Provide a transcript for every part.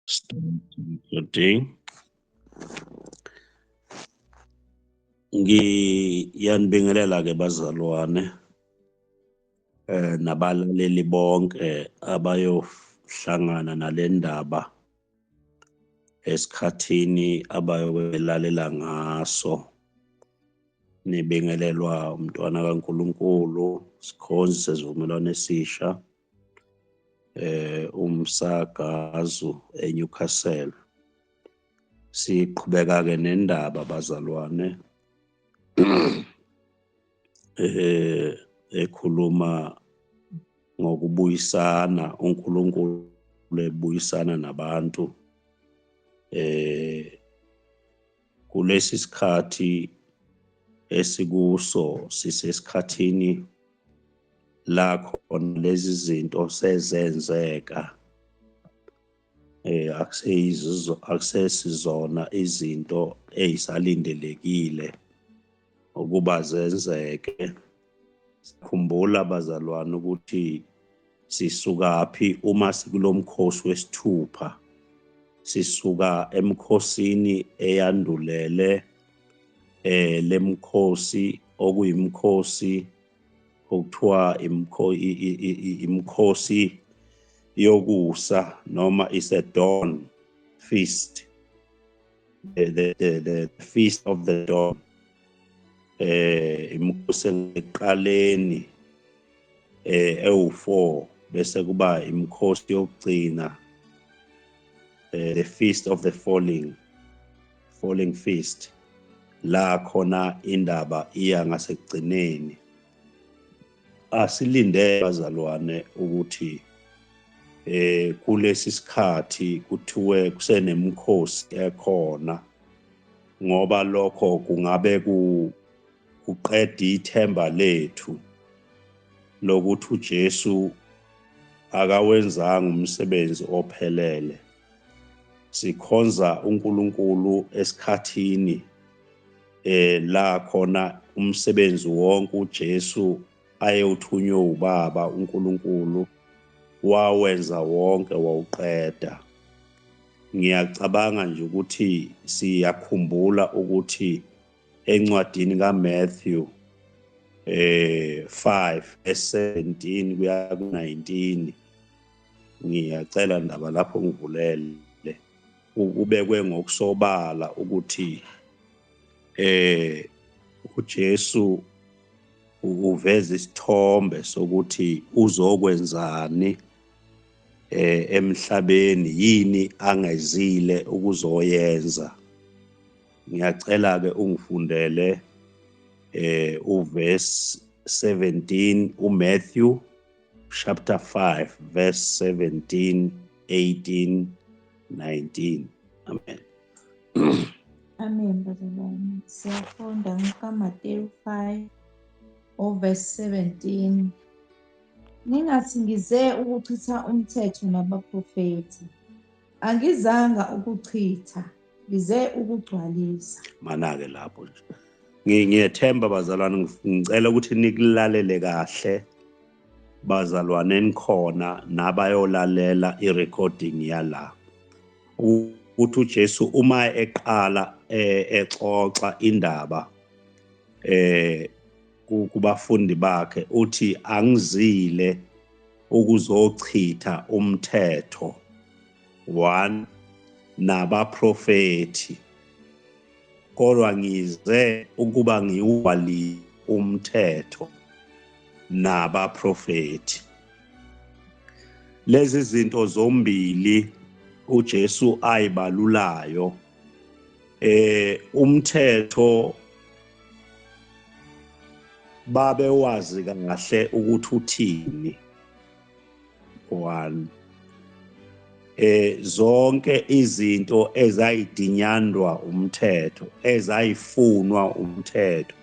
Today ngiyanibingelela ke bazalwane nabalaleli bonke abayohlangana nalendaba esikhathini abayobelalela ngaso. Nibingelelwa umntwana kaNkuluNkulu, sikhonzi sesivumelwano esisha, umsagazu eNewcastle. Siqhubeka ke nendaba bazalwane ekhuluma ngokubuyisana, uNkulunkulu ebuyisana nabantu. Kulesi sikhathi esikuso, sisesikhathini la khona lezi zinto sezenzeka, akuseyizo, akusesizona izinto ezisalindelekile ukuba zenzeke. Sikhumbula bazalwane ukuthi sisukaphi uma sikulomkhosi wesithupha. Sisuka emkhosini eyandulele lemkhosi, okuyimkhosi okuthiwa imkhosi yokusa, noma is a dawn feast, the feast of the dawn. Imkhosi eqaleni ewu4, bese kuba imkhosi yokugcina, the feast of the falling feast, la khona indaba iya ngasekugcineni. Asilinde bazalwane ukuthi kulesi sikhathi kuthiwe kusenemkhosi ekhona, ngoba lokho kungabe kuqeda ithemba lethu lokuthi uJesu akawenzanga umsebenzi ophelele. Sikhonza uNkulunkulu esikhathini la khona umsebenzi wonke uJesu ayewuthunywe uBaba uNkulunkulu wawenza wonke, wawuqeda. Ngiyacabanga nje ukuthi siyakhumbula ukuthi encwadini kaMatthew 5 verse 17 kuya ku-19, ngiyacela ndaba lapho ngivulele, ubekwe ngokusobala ukuthi uJesu uveza isithombe sokuthi uzokwenzani emhlabeni, yini angezile ukuzoyenza. Ngiyacela ke ungifundele uverse 17, uMatthew chapter 5 verse 17, 18, 19. Amen. Amen bazalwane. Siyafunda ngokaMateyu 5 verse 17. Ningathi ngize ukuchitha umthetho nabaprofethi. Angizanga ukuchitha, ngize ukugcwalisa. Mana-ke lapho nje. Ngiyethemba bazalwane, ngicela ukuthi nikulalele kahle bazalwane nikhona nabayolalela i-recording yala, ukuthi uJesu uma eqala exoxa indaba kubafundi bakhe uthi angizile ukuzochitha umthetho one nabaprofethi, kodwa ngize ukuba ngiwali umthetho nabaprofethi. Lezi zinto zombili uJesu ayibalulayo, umthetho babewazi kahle ukuthi uthini, one, zonke izinto ezayidinyandwa umthetho, ezayifunwa umthetho,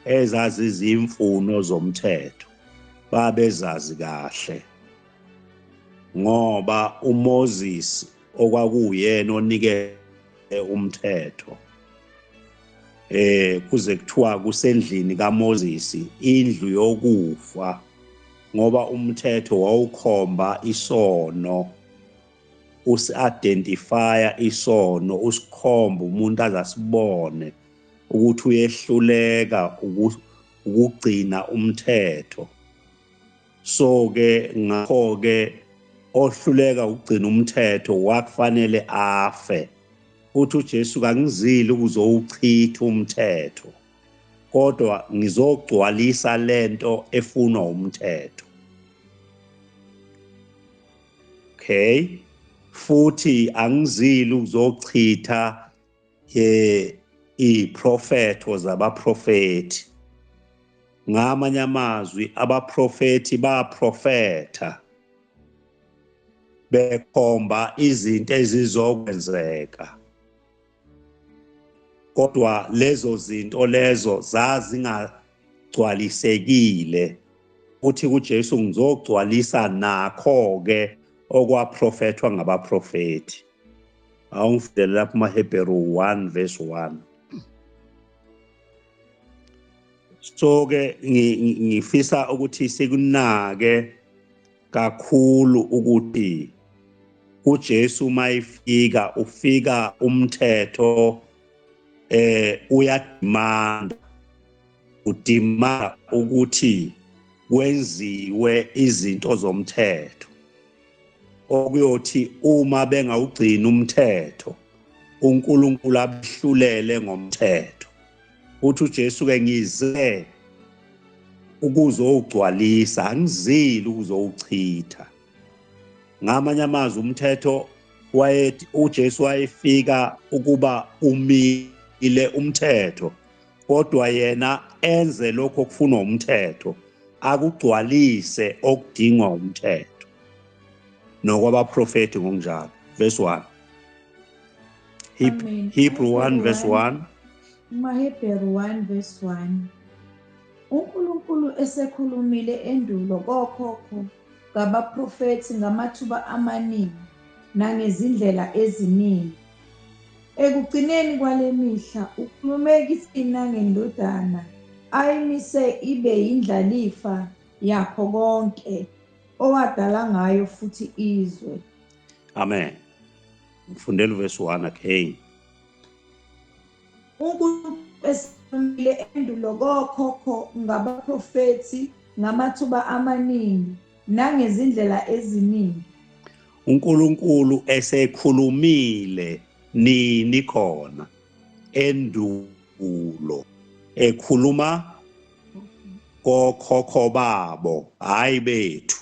ezazizimfuno zomthetho, babezazi kahle, ngoba uMoses okwakuyena onike umthetho, kuze kuthiwa kusendlini kaMoses, indlu yokufa, ngoba umthetho wawukhomba isono. usi-identifya isono, usikhomba umuntu azasibone ukuthi uyehluleka ukugcina umthetho. So ke ngakho ke ohluleka ukugcina umthetho wakufanele afe. Uthi uJesu kangizile ukuzowuchitha umthetho, kodwa ngizogcwalisa lento efunwa umthetho. Okay, futhi angizile ukuzochitha iprofetho zabaprofethi. Ngamanye amazwi abaprofethi baprofetha bekhomba izinto ezizokwenzeka, kodwa lezo zinto lezo zazingagcwalisekile. Uthi kuJesu ngizogcwalisa nakho ke okwaprofethwa ngabaprofethi. Awungifundele lapho kumaHebheru 1 verse 1. So ke ngifisa ukuthi sikunake kakhulu ukuthi uJesu mayifika ufika umthetho uyademanda, udima ukuthi kwenziwe izinto zomthetho, okuyothi uma bengawugcina umthetho uNkulunkulu abehlulele ngomthetho. Uthi uJesu ke ngize ukuzowugcwalisa, angizile ukuzowuchitha. Ngamanye amazwi umthetho wayethi uJesu wayefika ukuba umile umthetho, kodwa yena enze lokho okufunwa umthetho, akugcwalise okudingwa umthetho nokwabaprofethi ngokunjalo. Verse 1. Hebrew 1 verse 1. MaHebheru 1 verse 1. uNkulunkulu esekhulumile endulo kokhokho ngabaprofethi ngamathuba amaningi nangezindlela eziningi. Ekugcineni kwale mihla ukhulume kithina ngendodana ayimise ibe yindlalifa yakho konke owadala ngayo futhi izwe. Amen. Ngifundela verse 1 again. uNkulunkulu esekhulumile endulo kokhokho ngabaprofethi ngamathuba amaningi nangezindlela eziningi. uNkulunkulu esekhulumile nini khona endulo, ekhuluma kokhokho babo, hayi bethu.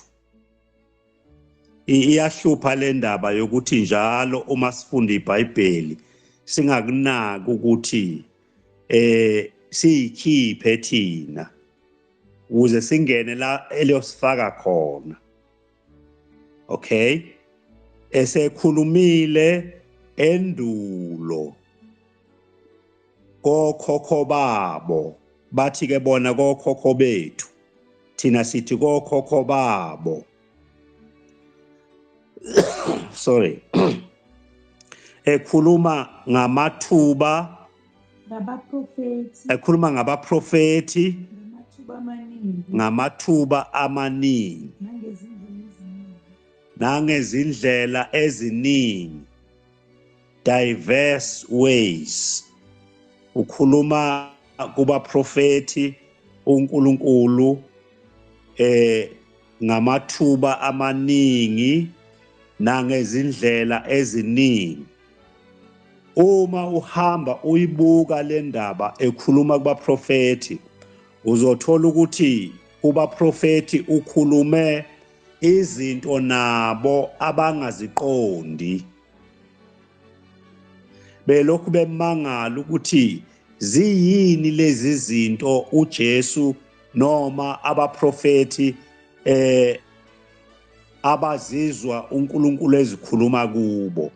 Iyahlupha le ndaba yokuthi njalo uma sifunda iBhayibheli singakunaki ukuthi siyikhiphe thina ukuze singene la eliyosifaka khona. Okay, esekhulumile endulo kokhokho babo, bathi ke bona kokhokho bethu, thina sithi kokhokho babo. Sorry. Ekhuluma ngamathuba ngabaprofethi, ekhuluma ngabaprofethi ngamathuba amaningi, ngamathuba amaningi nangezindlela eziningi, nangezindlela eziningi, diverse ways. Ukhuluma kubaprofethi uNkulunkulu ngamathuba amaningi nangezindlela eziningi. Uma uhamba uyibuka le ndaba ekhuluma kubaprofethi, uzothola ukuthi kubaprofethi ukhulume izinto nabo abangaziqondi, belokhu bemangala ukuthi ziyini lezi zinto uJesu noma abaprofethi abazizwa uNkulunkulu ezikhuluma kubo,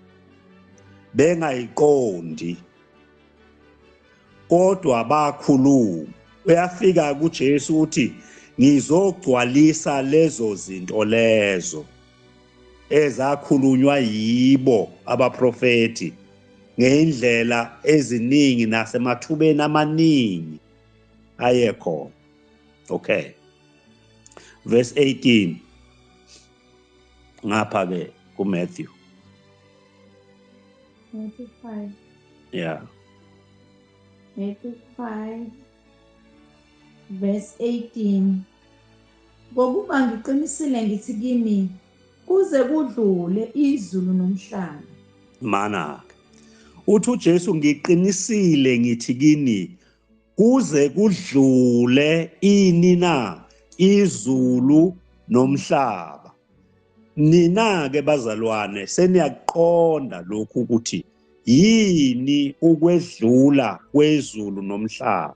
bengayiqondi, kodwa bakhuluma. Uyafika kuJesu uthi ngizogcwalisa lezo zinto lezo ezakhulunywa yibo abaprofethi ngeindlela eziningi nasemathubeni amaningi ayekhona. Okay, verse 18 ngapha ke kuMatthew. Matthew 5. Yeah. Matthew 5 verse 18. Ngokuba ngiqinisile ngithi kini kuze kudlule izulu nomhlaba. Mana uthi uJesu ngiqinisile ngithi kini kuze kudlule ini na izulu nomhlaba. Nina ke bazalwane seniyaqonda lokhu ukuthi yini ukwedlula kwezulu nomhlaba.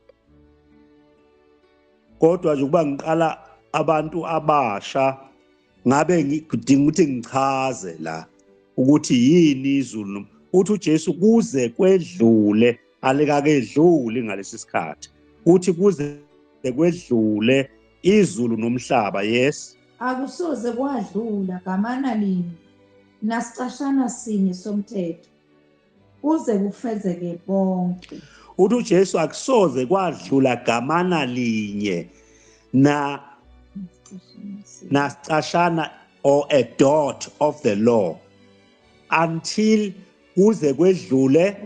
Kodwa nje ukuba ngiqala abantu abasha ngabe ngidinga ukuthi ngichaze la ukuthi yini izulu. Uthi uJesu kuze kwedlule, alikakedluli ngalesi sikhathi. Uthi kuze kwedlule izulu nomhlaba. Yes. Akusoze kwadlula gamana linye nasicashana sinye somthetho kuze kufezeke konke. Uthi uJesu akusoze kwadlula gamana linye na nasicashana or a dot of the law until kuze kwedlule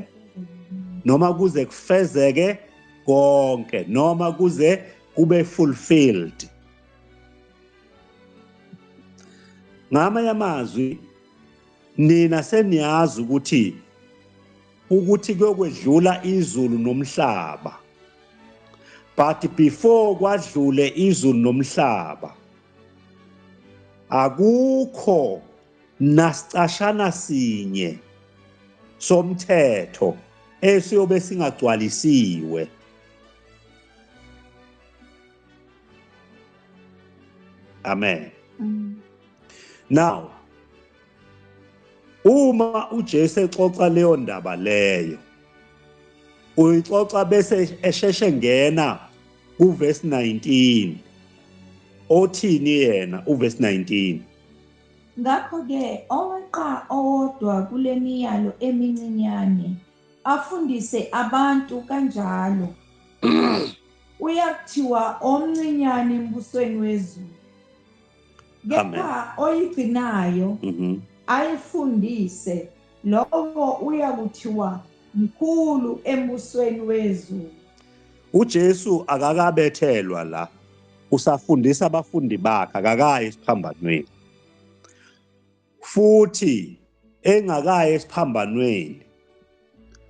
noma kuze kufezeke konke noma kuze kube fulfilled. Ngamanye amazwi nina seniyazi ukuthi kuyokwedlula izulu nomhlaba, but before kwadlule izulu nomhlaba akukho nasicashana sinye somthetho esiyobe singagcwalisiwe. Amen. Now uma uJesu exoxa leyo ndaba leyo, uyixoxa bese esheshe ngena kuverse 19. Othini yena uverse 19? Ngakho-ke oweqa owodwa kule miyalo emincinyane afundise abantu kanjalo uyakuthiwa omncinyane embusweni wezulu. Kepha oyigcinayo ayifundise lowo uyakuthiwa mkhulu embusweni wezulu. uJesu akakabethelwa la, usafundisa abafundi bakhe, akakayi esiphambanweni. Futhi engakayi esiphambanweni,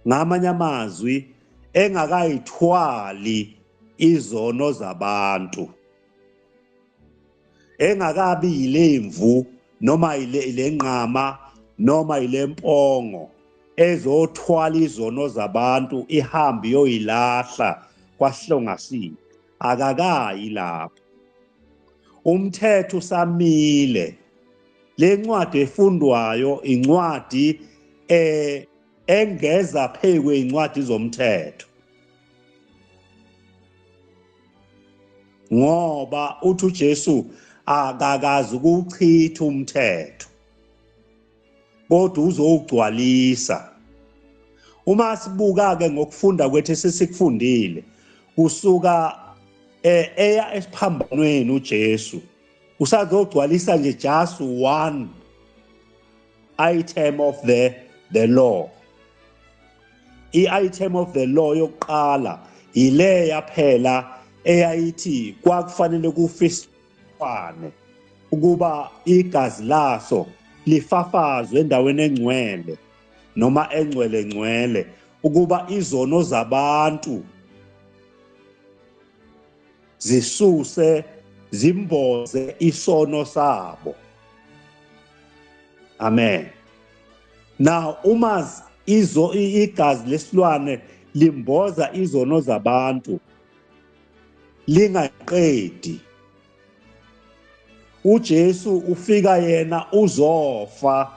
ngamanye amazwi engakayithwali izono zabantu, engakabi yilemvu noma ilenqama noma ilempongo ezothwala izono zabantu ihambe yoyilahla kwahlongasini, akakayi lapho. Umthetho usamile. Le ncwadi efundwayo incwadi engeza phekwe incwadi zomthetho, ngoba uthi uJesu akakazi ukuchitha umthetho kodwa uzowugcwalisa. Uma sibuka ke ngokufunda kwethu esesikufundile kusuka eya esiphambanweni uJesu usazogcwalisa nje just one item of the law. I-item of the law yokuqala ile yaphela eyayithi kwakufanele kufiswane ukuba igazi laso lifafazwe endaweni engcwele noma engcwele ngcwele ukuba izono zabantu zisuse zimboze isono sabo. Amen. Now uma izo igazi lesilwane limboza izono zabantu lingaqedi, uJesu ufika yena uzofa,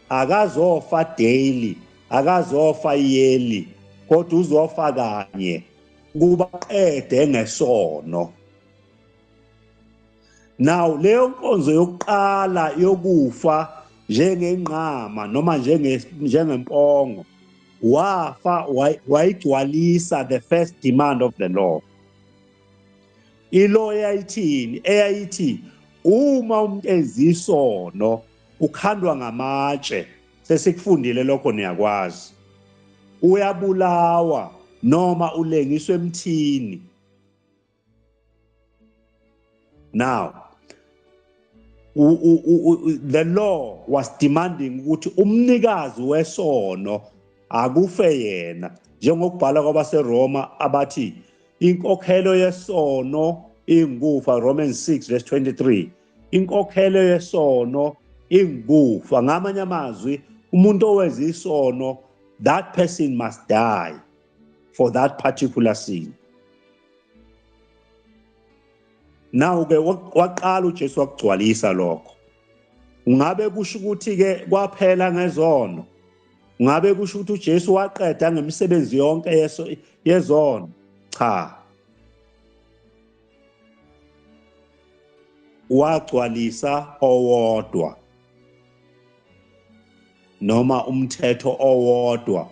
akazofa daily, akazofa yearly, kodwa uzofa kanye kuba qede ngesono. Now leyo nkonzo yokuqala yokufa njengenqama noma njengempongo, wafa wayigcwalisa the first demand of the law. Ilo eyayithini? Eyayithi uma umuntu enza isono ukhandwa ngamatshe. Sesikufundile lokho, niyakwazi. Uyabulawa noma ulengiswe emthini. Now the law was demanding ukuthi umnikazi wesono akufe yena, njengokubhala kwabaseRoma abathi inkokhelo yesono ingukufa, Romans 6 verse 23. Inkokhelo yesono ingukufa. Ngamanye amazwi, umuntu owenza isono, that person must die for that particular sin. Now ke waqala uJesu wakugcwalisa lokho. Ungabe kusho ukuthi ke kwaphela ngezono? Ungabe kusho ukuthi uJesu waqeda ngemisebenzi yonke yezono? Cha, wagcwalisa owodwa, noma umthetho owodwa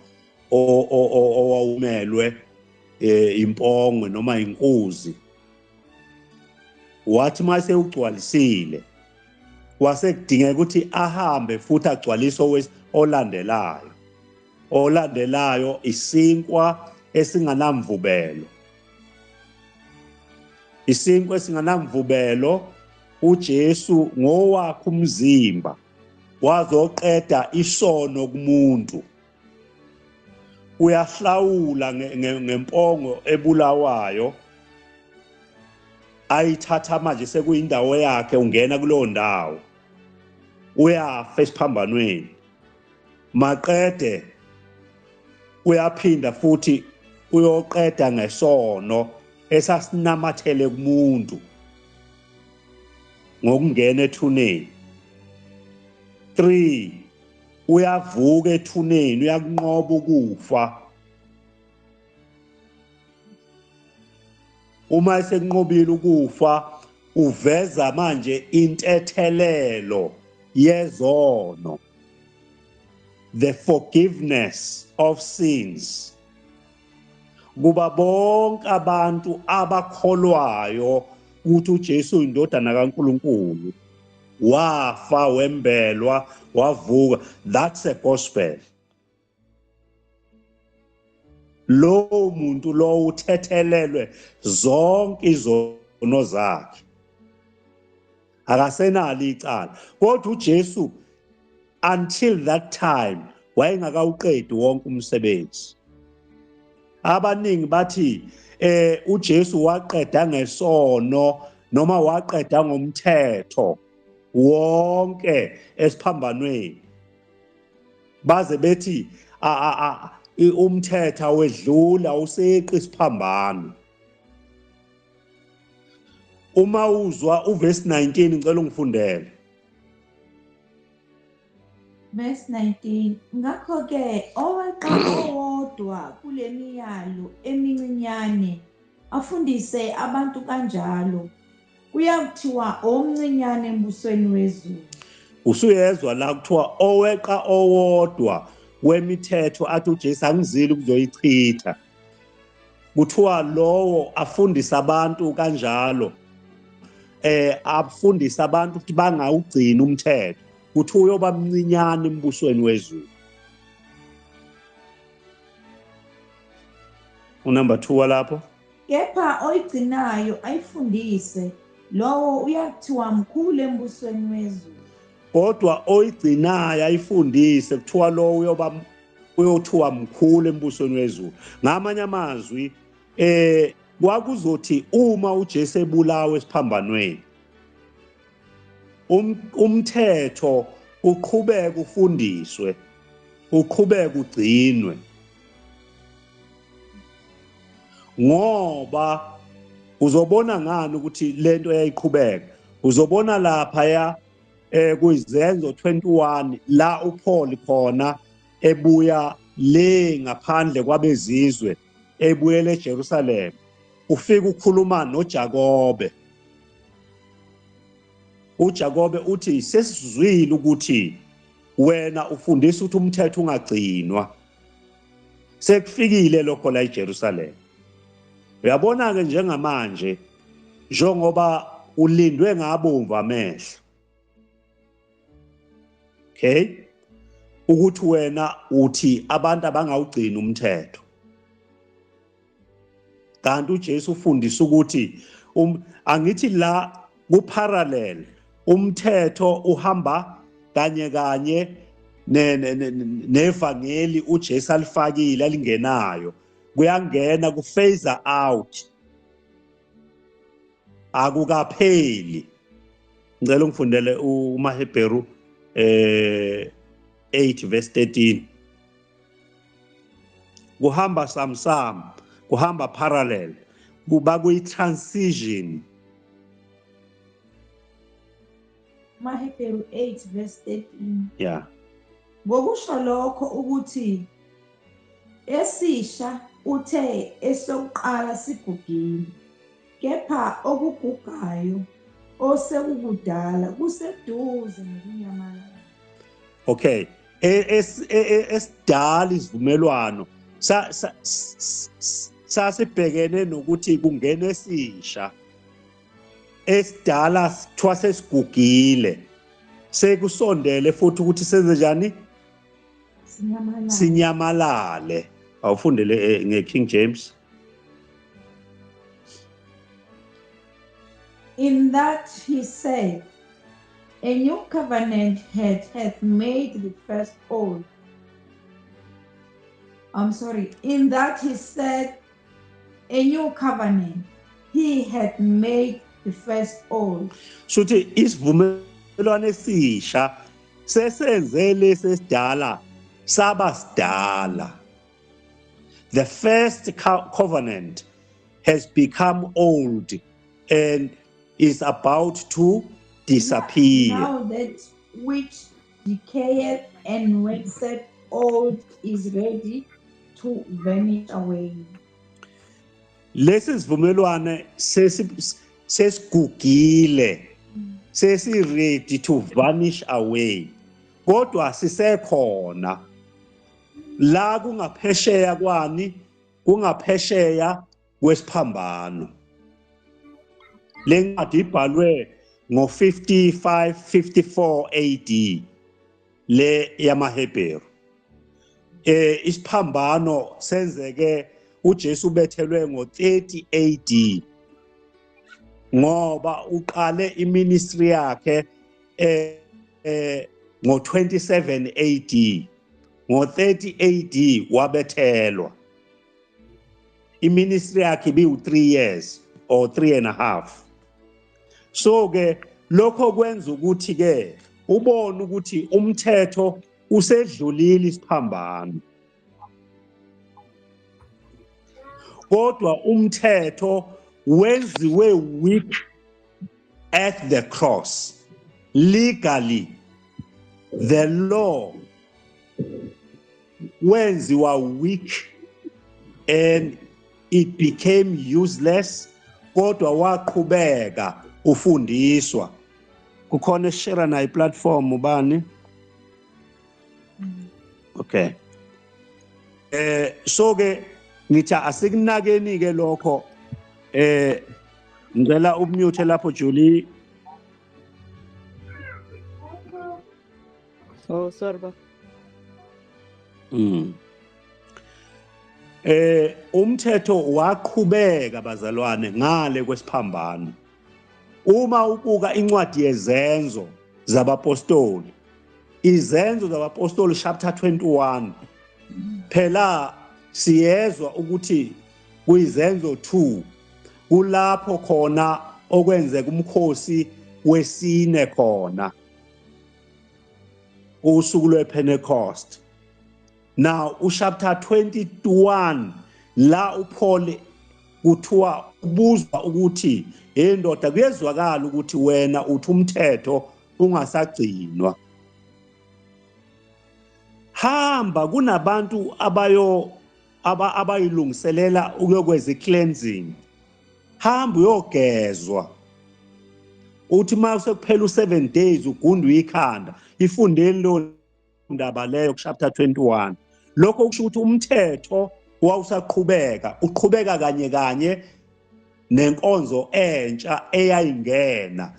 owawumelwe impongwe noma inkuzi. Wathi mase ugcwalisile, wase kudingeka ukuthi ahambe futhi agcwalise olandelayo. Olandelayo isinkwa esinganamvubelo. Isinkwa esinganamvubelo, uJesu ngowakhe umzimba wazoqeda isono kumuntu. Uyahlawula ngempongo ebulawayo, ayithatha manje sekuyindawo yakhe, ungena kuleyo ndawo, uyafa esiphambanweni. Maqede uyaphinda futhi uyoqeda ngesono esasinamathele kumuntu ngokungena ethuneni. 3 uyavuka ethuneni, uyakunqoba ukufa. Uma esekunqobile ukufa, uveza manje intethelelo yezono, the forgiveness of sins, kuba bonke abantu abakholwayo ukuthi uJesu uyindodana kaNkuluNkulu, wafa, wembelwa, wavuka. That's a gospel. Lo muntu lo uthethelelwe zonke izono zakhe, akasenalo icala. Kodwa uJesu until that time wayengakawuqedi wonke umsebenzi. Abaningi bathi uJesu waqeda ngesono noma waqeda ngomthetho wonke esiphambanweni, baze bethi umthetho awedlula useqi isiphambano. Uma uzwa uverse 19, ngicela ungifundele. Verse 19: Ngakho-ke oweqa owodwa kule miyalo emincinyane, afundise abantu kanjalo, kuyakuthiwa omncinyane embusweni wezulu. Usuyezwa la kuthiwa oweqa owodwa wemithetho athi uJesu angizile ukuzoyichitha, kuthiwa lowo afundisa abantu kanjalo, afundisa abantu ukuthi bangawugcini umthetho, kuthiwa uyoba mncinyane embusweni wezulu. Unumber 2 walapho. Kepha oyigcinayo ayifundise, lowo uyakuthiwa mkhulu embusweni wezulu. Kodwa oyigcinayo ayifundise, kuthiwa lowo uyothiwa mkhulu embusweni wezulu. Ngamanye amazwi, kwakuzothi uma uJesu ebulawa esiphambanweni, umthetho uqhubeke ufundiswe, uqhubeke ugcinwe, ngoba uzobona ngani ukuthi lento yayiqhubeka. Uzobona lapha ya kuyizenzo 21 la uPaul khona ebuya le ngaphandle kwabezizwe, ebuyele eJerusalem, ufika ukhuluma noJakobe. uJakobe uthi sesizwile ukuthi wena ufundisa ukuthi umthetho ungagcinwa, sekufikile lokho la eJerusalem. Uyabona ke njengamanje njengoba ulindwe ngabomvu amehlo, okay, Ukuthi wena uthi abantu abangawugcini umthetho, kanti uJesu ufundisa ukuthi angithi la ku-parallel umthetho uhamba kanye kanye nevangeli uJesu alifakile alingenayo, kuyangena ku-phase out, akukapheli. Ngicela ungifundele uMahebheru 8 verse 13. Kuhamba samsam, kuhamba parallel, kuba kuyi-transition. MaHebheru 8 verse 13. Yeah. Ngokusho lokho ukuthi esisha uthe esokuqala sigugile, kepha okugugayo osekukudala kuseduze nokunyamalala. Okay, esidala isivumelwano sasibhekene nokuthi kungena esisha. Esidala sithiwa sesigugile, sekusondele futhi ukuthi senze njani? Sinyamalale. Awufundele nge-King James. In that he said, a new covenant hath made the first old. I'm sorry. In that he said, a new covenant, he had made the first old. Shuthi isivumelwano esisha sesenze lesi esidala saba sidala. The first covenant has become old and is about to disappear. Now that which decayeth and waxeth old is ready to vanish away. Lesi sivumelwano sesigugile, sesi ready to vanish away, kodwa sisekhona la kungaphesheya kwani, kungaphesheya kwesiphambano. Le ncwadi ibhalwe ngo-55 54 AD le yamaHebheru. Isiphambano senzeke uJesu ubethelwe ngo-30 AD, ngoba uqale iministry yakhe ngo-27 AD. Ngo-30 AD wabethelwa. Iministry yakhe ibiwu-3 years or 3.5. So ke lokho kwenza ukuthi ke ubone ukuthi umthetho usedlulile isiphambano, kodwa umthetho wenziwe weak at the cross. Legally the law wenziwa weak and it became useless, kodwa waqhubeka ufundiswa. Kukhona eshare nayo platform ubani? Okay. So ke ngithi asikunakeni ke lokho. Ngicela umute lapho Julie. Oh, sorry ba. Umthetho waqhubeka bazalwane ngale kwesiphambano. Uma ubuka incwadi yezenzo zabapostoli, izenzo zabapostoli chapter 21, phela siyezwa ukuthi kuyizenzo 2 kulapho khona okwenzeka umkhosi wesine khona, usuku lwePentecost. Now uchapter 21 la uPaul kuthiwa ubuzwa ukuthi hey ndoda, kuyezwakala ukuthi wena uthi umthetho ungasagcinwa, hamba kunabantu abayilungiselela ukuyokwenza cleansing, hamba uyogezwa. Uthi uma sekuphela u7 days ugundwe ikhanda. Ifundeni lo ndaba leyo chapter 21. Lokho kusho ukuthi umthetho wawusaqhubeka, uqhubeka kanye kanye nenkonzo entsha eyayingena,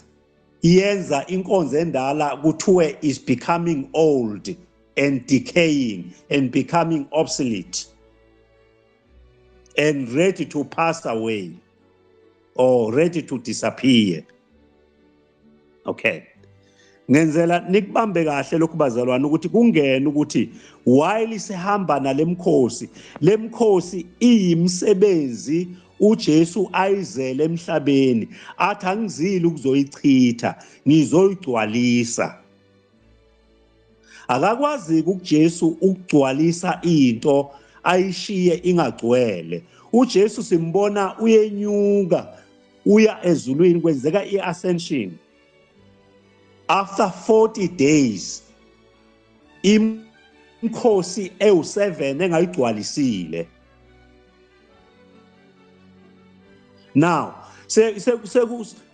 iyenza inkonzo endala kuthiwe is becoming old. and decaying and becoming obsolete and ready to pass away or ready to disappear. Okay, ngenzela nikubambe kahle lokhu bazalwane, ukuthi kungene ukuthi while sihamba nalemkhosi, lemkhosi iyimsebenzi uJesu ayizele emhlabeni, athi angizile ukuzoyichitha, ngizoyigcwalisa. Akakwazi kuJesu ukugcwalisa into ayishiye ingagcwele. UJesu simbona uyenyuka uya ezulwini, kwenzeka iascension after 40 days, imkhosi ewu7 engayigcwalisile. Now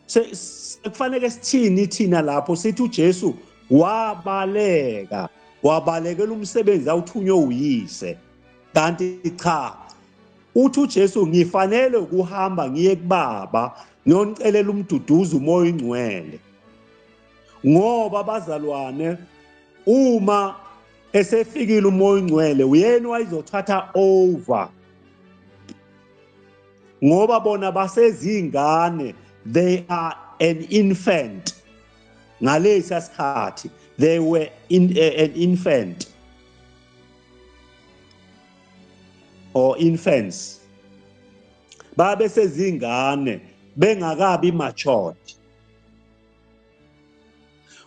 sekufanele sithini thina lapho sithi uJesu wabaleka, wabalekela umsebenzi awuthunywe uyise? Kanti cha, uthi uJesu ngifanele ukuhamba ngiye kubaba ngiyonicelela umduduzi, uMoya oNgcwele. Ngoba bazalwane, uma esefikile uMoya oNgcwele, uyena wayezothatha over, ngoba bona basezingane, they are an infant ngalesi sikhathi, they were in an infant or infants, babe sezingane bengakabi matured.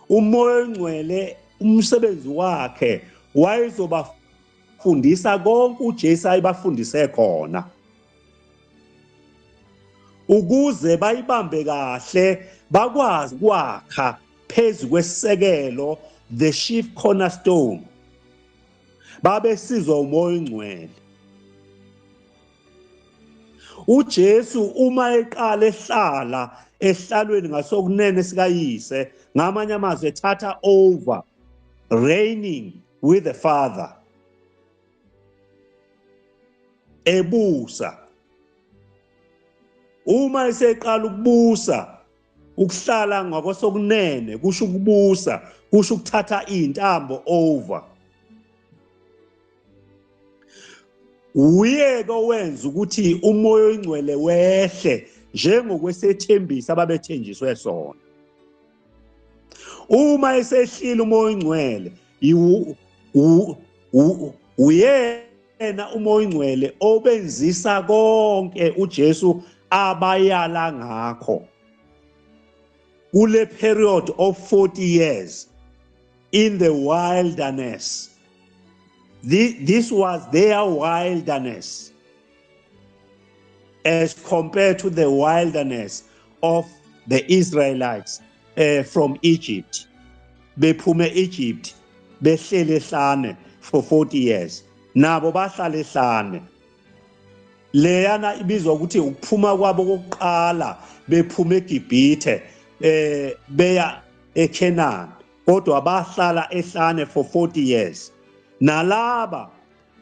UMoya oNgcwele umsebenzi wakhe wayezobafundisa konke uJesu ayibafundise khona, ukuze bayibambe kahle, bakwazi kwakha phezu kwesisekelo, the chief cornerstone. Babesizwa uMoya oNgcwele. UJesu uma eqala ehlala ehlalweni ngasokunene sikayise, ngamanye amazwi ethatha over, reigning with the Father, ebusa, uma eseqala ukubusa, ukuhlala ngakwasokunene kusho ukubusa, kusho ukuthatha izintambo over. Uye-ke owenza ukuthi uMoya oNgcwele wehle njengokwesethembiso ababethenjiswe sona. Uma esehlile uMoya oNgcwele, uyena uMoya oNgcwele obenzisa konke uJesu abayala ngakho kule period of 40 years in the wilderness. This was their wilderness as compared to the wilderness of the Israelites from Egypt. Bephume Egypt behlele ehlane for 40 years. Nabo bahlala ehlane. Leyana ibizwa ukuthi ukuphuma kwabo kokuqala bephuma eGibhithe beya eCanaan, kodwa bahlala ehlane for 40 years. Nalaba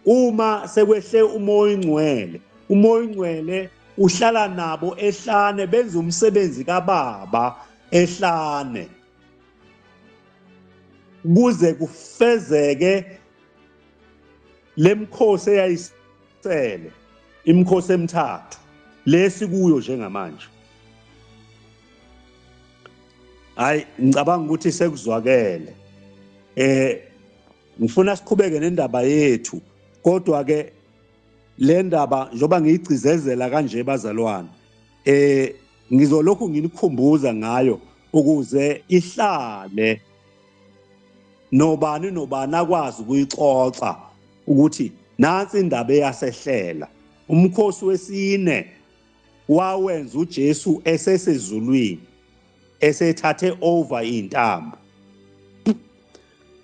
uma sekwehle uMoya oNgcwele, uMoya oNgcwele uhlala nabo ehlane, benza umsebenzi kaBaba ehlane kuze kufezeke lemkhosi eyayisele, imikhosi emithathu lesikuyo njengamanje. Hayi, ngicabanga ukuthi sekuzwakele. Ngifuna siqhubeke nendaba yethu, kodwa ke le ndaba njengoba ngiyigcizezela kanje bazalwane, ngizolokhu nginikhumbuza ngayo ukuze ihlale nobani nobani akwazi ukuyixoxa ukuthi nansi indaba eyasehlela. Umkhosi wesine wawenza uJesu esesezulwini, esethathe over intambo.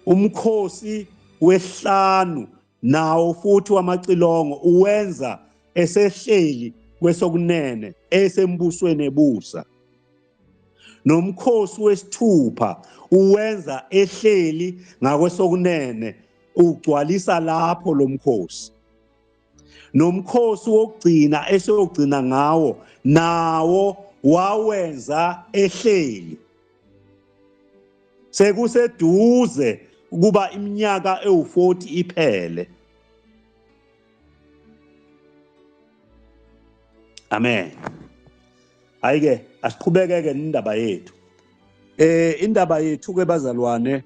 Umkhosi wesihlanu nawo futhi wamacilongo uwenza esehleli kwesokunene esembusweni ebusa. Nomkhosi wesithupha uwenza ehleli ngakwesokunene, ugcwalisa lapho lomkhosi. Nomkhosi wokugcina esiyogcina ngawo nawo wawenza ehleli sekuseduze. Ukuba iminyaka ewu40 iphele. Amen. Hayi-ke asiqhubekeke nendaba yethu. Indaba yethu ke bazalwane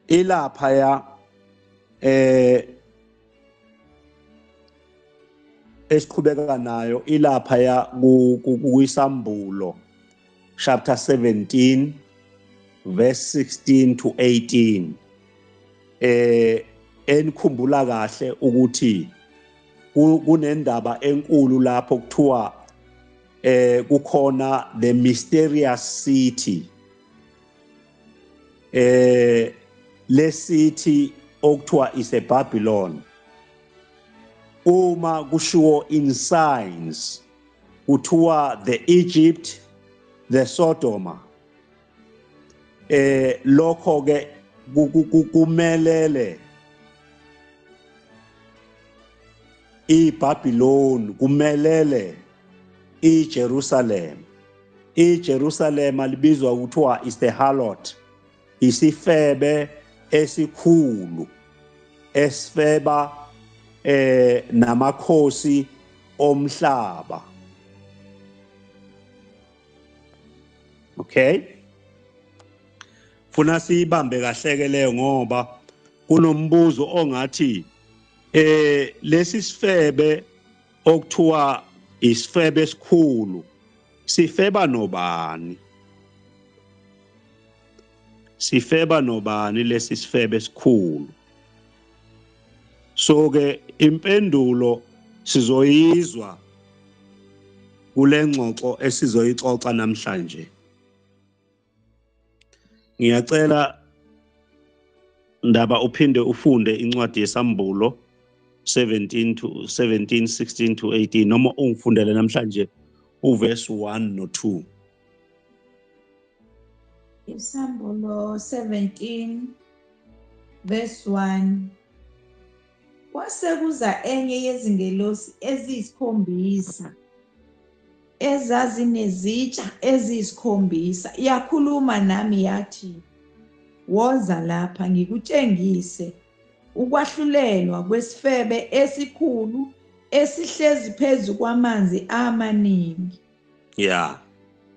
ilapha ya esiqhubeka nayo ilapha ya kuyisambulo chapter 17 verse 16 to 18. Enikhumbula kahle ukuthi kunendaba enkulu lapho kuthiwa kukhona the mysterious city, le city okuthiwa ise Babylon. Uma kushiwo in signs kuthiwa the Egypt, the Sodoma. Lokho ke kumelele iBabylon, kumelele iJerusalem. iJerusalem libizwa kuthiwa is the harlot, isifebe esikhulu esifeba namakhosi omhlaba. Okay, funa siyibambe kahle ke leyo, ngoba kunombuzo ongathi lesi sifebe okuthiwa isifebe esikhulu sifeba nobani? Sifeba nobani lesi sifebe esikhulu? So ke impendulo sizoyizwa kule ngxoxo esizoyixoxa namhlanje. Ngiyacela Ndaba uphinde ufunde incwadi yesambulo 17 to 17 16 to 18, noma ungifundele namhlanje uverse 1 no 2. Isambulo 17 verse 1. Kwase kuza enye yezingelosi eziyisikhombisa ezazinezitsha eziyisikhombisa, yakhuluma nami yathi, woza lapha ngikutshengise ukwahlulelwa kwesifebe esikhulu esihlezi phezu kwamanzi amaningi. Yeah.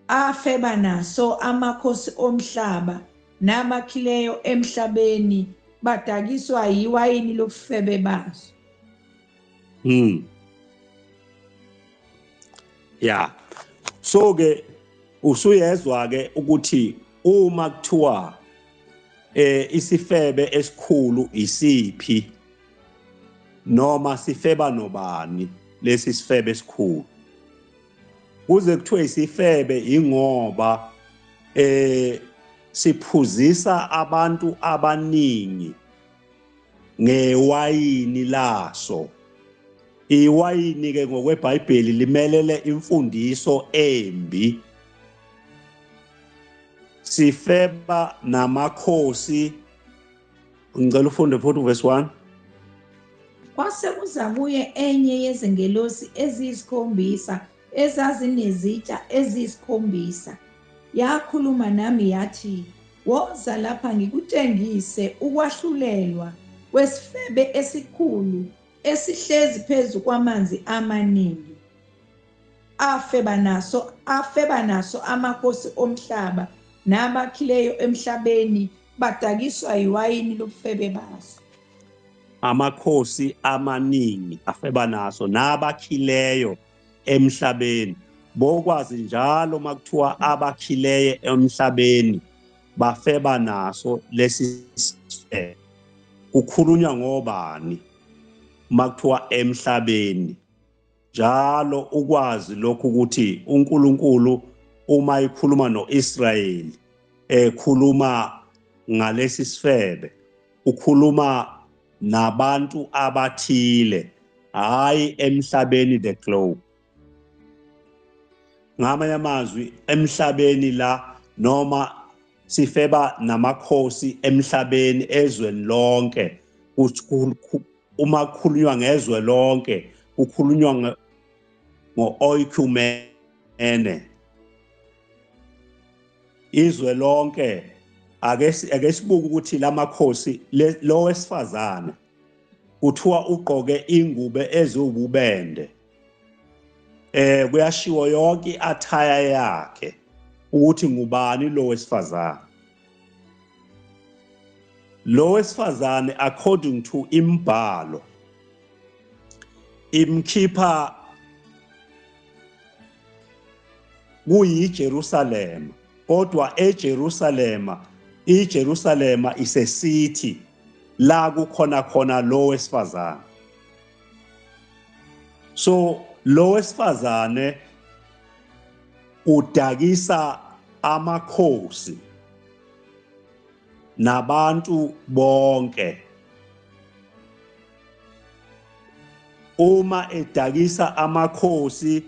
Afeba naso amakhosi omhlaba nabakhileyo emhlabeni badakiswa yiwayini lobufebe baso. Yeah. So ke usuyezwa ke ukuthi uma kuthiwa isifebe esikhulu isiphi noma sifeba nobani lesi sifebe esikhulu. Kuze kuthiwe isifebe ingoba siphuzisa abantu abaningi ngewayini laso. Iwayini ke ngokweBhayibheli limelele imfundiso embi. Sifeba namakhosi. Ngicela ufunde futhi verse 1. Kwase kuza kuye enye yezingelosi eziyisikhombisa ezazinezitsha eziyisikhombisa, yakhuluma nami yathi, woza lapha ngikutshengise ukwahlulelwa kwesifebe esikhulu esihlezi phezu kwamanzi amaningi, afeba naso amakhosi omhlaba nabakhileyo emhlabeni badakiswa yiwayini lobufebe baso. Amakhosi amaningi afeba naso nabakhileyo emhlabeni. Bokwazi njalo makuthiwa abakhileyo emhlabeni bafeba naso lesi sifebe, kukhulunywa ngobani makuthiwa emhlabeni? Njalo ukwazi lokhu ukuthi uNkulunkulu uma ekhuluma noIsrayeli ekhuluma ngalesi sifebe, ukhuluma nabantu abathile, hayi emhlabeni the globe. Ngamanye amazwi emhlabeni la noma sifeba namakhosi emhlabeni ezweni lonke, uma kukhulunywa ngezwe lonke kukhulunywa ngo-oikumene. Izwe lonke Ake sibuke ukuthi lamakhosi, lo wesifazane kuthiwa ugqoke ingubo eziwububende. Kuyashiwo yonke i-attire yakhe ukuthi ngubani lo wesifazane. Lo wesifazane according to imbhalo imkhipha kuyiJerusalema, kodwa eJerusalema, iJerusalema isesithi la kukhona khona lo wesifazane. So lo wesifazane udakisa amakhosi nabantu bonke. Uma edakisa amakhosi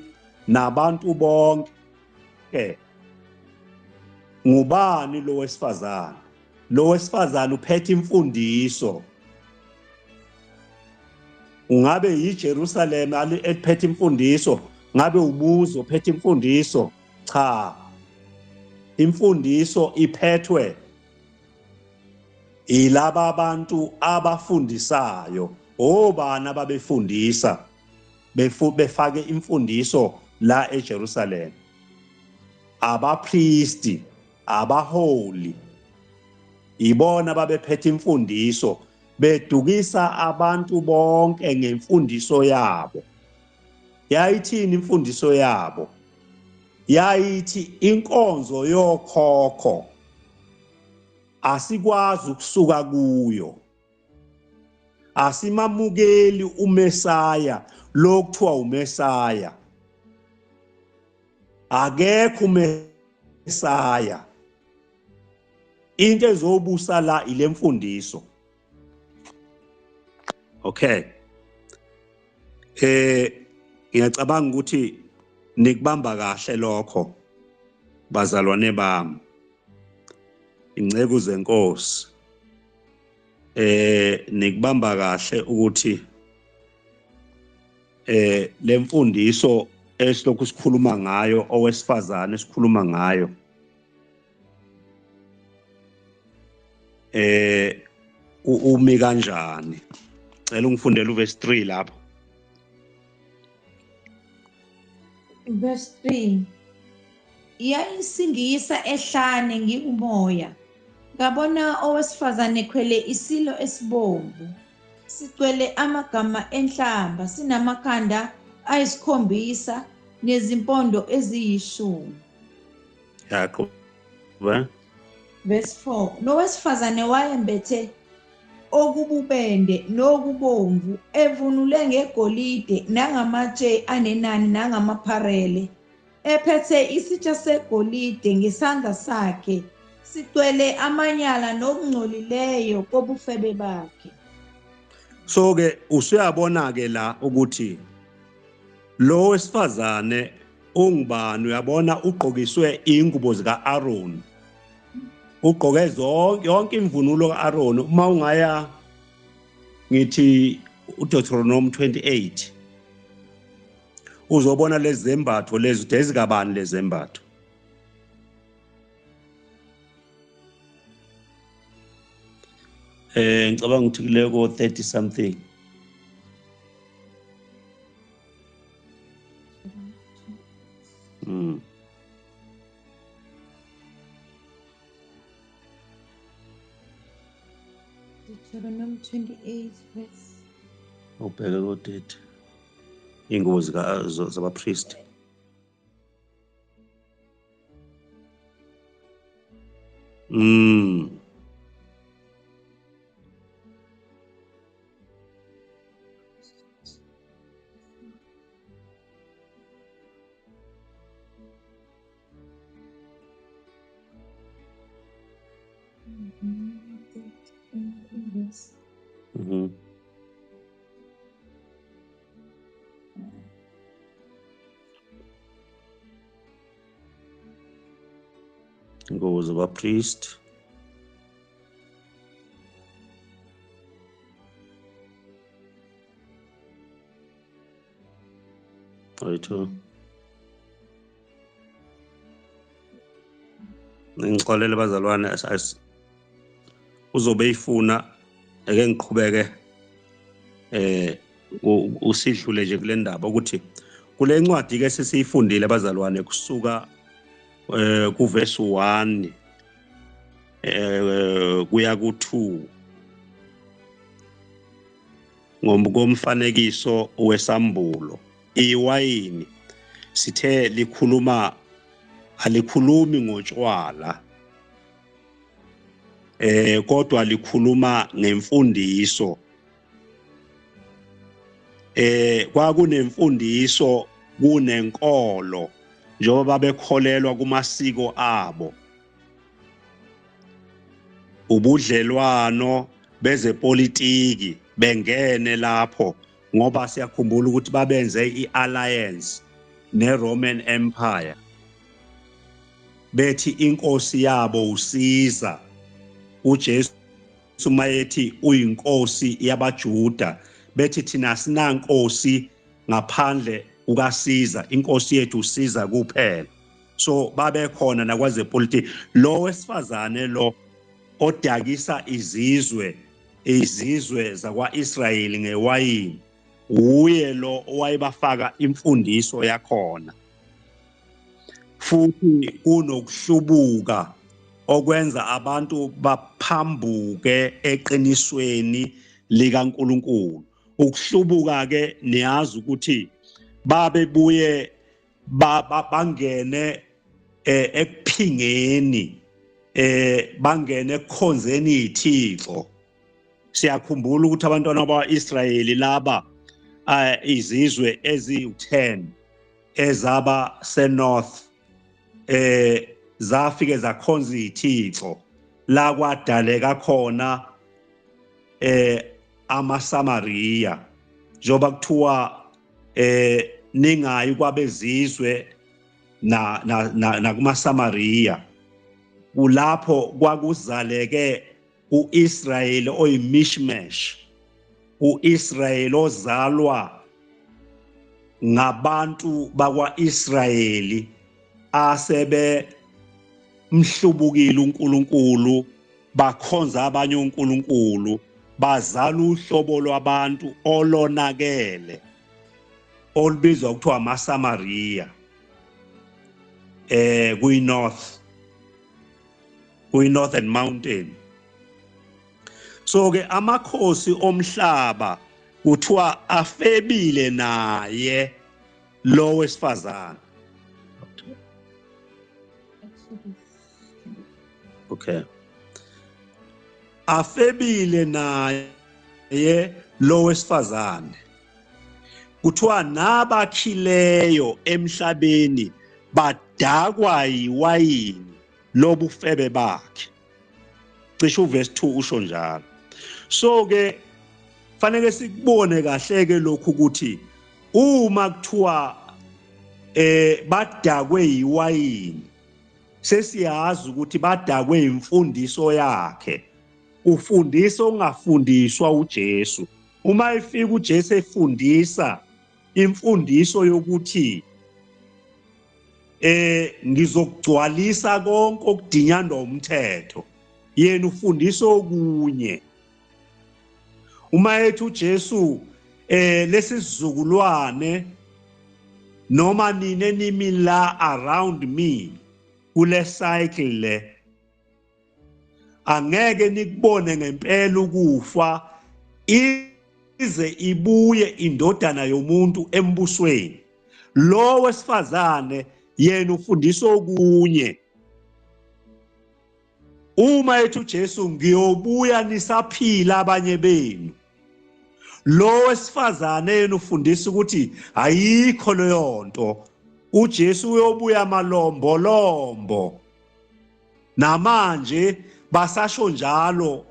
nabantu bonke, ngubani lo wesifazane? Lo wesifazane uphethe imfundiso. Ungabe yiJerusalema eliphethe imfundiso, ngabe umuzi ophethe imfundiso? Cha, imfundiso iphethwe ilaba abantu abafundisayo. Obani ababefundisa befake imfundiso la eJerusalem? Abapristi, abaholi, ibona babephethe imfundiso, bedukisa abantu bonke ngemfundiso yabo. Yayithini imfundiso yabo? Yayithi inkonzo yokhokho asikwazi ukusuka kuyo, asimamukeli uMesaya lo kuthiwa uMesaya, akekho uMesaya. Into ezobusa la ilemfundiso. Okay, ngiyacabanga ukuthi nikubamba kahle lokho bazalwane bami, inceku zenkosi. Nikubamba kahle ukuthi lemfundiso esilokhu sikhuluma ngayo, owesifazane esikhuluma ngayo, umi kanjani? Cela ungifundele uverse 3 lapho. Verse 3. Yayisingisa ehlane ngikumoya, ngabona owesifazane ekhwele isilo esibomvu, sigcwele amagama enhlamba, sinamakhanda ayisikhombisa nezimpondo eziyishumi. Yaqhubeka. Verse 4. Nowesifazane wayembethe okububende nokubomvu, evunule ngegolide nangamatshe anenani nangamapharele, ephethe isitsha segolide ngesandla sakhe, sigcwele amanyala nokungcolileyo kobufebe bakhe. So ke usuyabona ke la ukuthi lo wesifazane ungubani. Uyabona ugqokiswe ingubo zika Aaron, ugqoke zonke yonke imvunulo kaAron. Uma ungaya ngithi uDeuteronomy 28 uzobona lezi zembatho lezi ezikabani lezi zembatho. Ngicabanga ukuthi kuleko 30 something. Deuteronomy 28 verse. Ubheke ko 30. Ingubo zabapriest. Ingubo zabapriest. Right. Ngixolele bazalwane, Uzobe ifuna eke ngiqhubeke usidlule nje kule ndaba ukuthi kule ncwadi ke sesiyifundile abazalwane kusuka kuverse 1 kuya ku2 ngomfanekiso wesambulo. Iwayini sithe likhuluma, alikhulumi ngotshwala, kodwa likhuluma ngemfundiso. Kwakunemfundiso, kunenkolo, njengoba babekholelwa kumasiko abo, ubudlelwano bezepolitiki bengene lapho, ngoba siyakhumbula ukuthi babenze i-alliance ne-Roman Empire, bethi inkosi yabo uSiza. uJesu mayethi uyinkosi yabaJuda, bethi thina sinankosi ngaphandle kukaSiza, inkosi yethu uSiza kuphela. So babekhona nakwazepolitiki. Lo wesifazane lo odakisa izizwe zakwa-Israyeli ngewayini, uye lo owayebafaka imfundiso yakhona. Futhi kunokuhlubuka okwenza abantu baphambuke eqinisweni likaNkuluNkulu. Ukuhlubuka ke niyazi ukuthi babebuye bangene ekuphingeni, bangene ekukhonzeni ithixo. Siyakhumbula ukuthi abantwana bakwa-Israyeli laba, izizwe eziwu-10 ezaba seNorth, zafike zakhonza ithixo, la kwadaleka khona amaSamaria, njengoba kuthiwa ningayi kwabezizwe na nakumaSamaria. Kulapho kwakuzaleke uIsrayeli oyimishmash, uIsrayeli ozalwa ngabantu bakwaIsrayeli asebe mhlubukile uNkulunkulu, bakhonza abanye uNkulunkulu, bazala uhlobo lwabantu olonakele olubizwa kuthiwa amaSamaria kuyi North, kuyi Northern Mountain. So ke amakhosi omhlaba kuthiwa afebile naye lo wesifazane. Okay, afebile naye lo wesifazane, kuthiwa nabakhileyo emhlabeni badakwa yiwayini lobufebe bakhe. Cishe uverse 2 usho njalo. So ke fanele sikubone kahle ke lokhu ukuthi uma kuthiwa badakwe yiwayini, sesiyazi ukuthi badakwe imfundiso yakhe. Ufundisa ongafundiswa uJesu. Uma efika uJesu efundisa imfundiso yokuthi ngizokugcwalisa konke okudinyandwa umthetho, yena ufundisa okunye. Uma ethi uJesu lesizukulwane noma nine nimi la around me kule cycle le, angeke nikubone ngempela ukufa ize ibuye indodana yomuntu embusweni. Lo wesifazane yena ufundisa okunye. Uma ethi uJesu ngiyobuya nisaphila abanye benu, lo wesifazane yena ufundisa ukuthi ayikho leyo nto, uJesu uyobuya malombolombo. Namanje basasho njalo